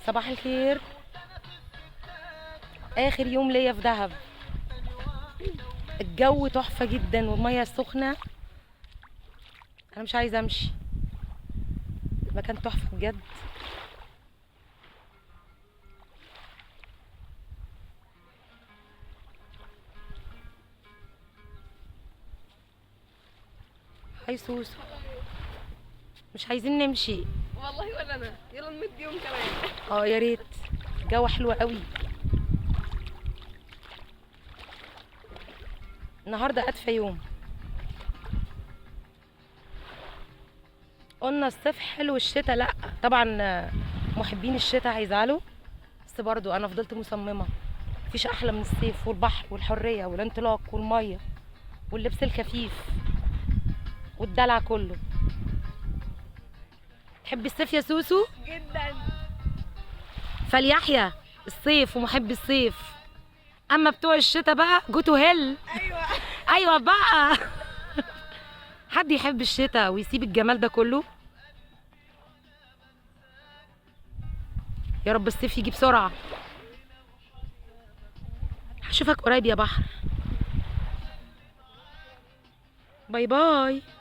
صباح الخير. اخر يوم ليا في دهب. الجو تحفة جدا والمية سخنة. انا مش عايزه امشي، المكان تحفة بجد. hi سوسو، مش عايزين نمشي والله ولا انا. يلا نمد يوم كمان. اه يا ريت، الجو حلو قوي النهارده. ادفى يوم. قلنا الصيف حلو الشتاء لا، طبعا محبين الشتاء هيزعلوا، بس برضو انا فضلت مصممه، مفيش احلى من الصيف والبحر والحرية والانطلاق والمية واللبس الخفيف والدلع كله. تحبي الصيف يا سوسو؟ جدا. فليحيى الصيف ومحب الصيف، اما بتوع الشتاء بقى go to hell. ايوه ايوه بقى. حد يحب الشتاء ويسيب الجمال ده كله؟ يا رب الصيف يجي بسرعة. هشوفك قريب يا بحر. bye bye.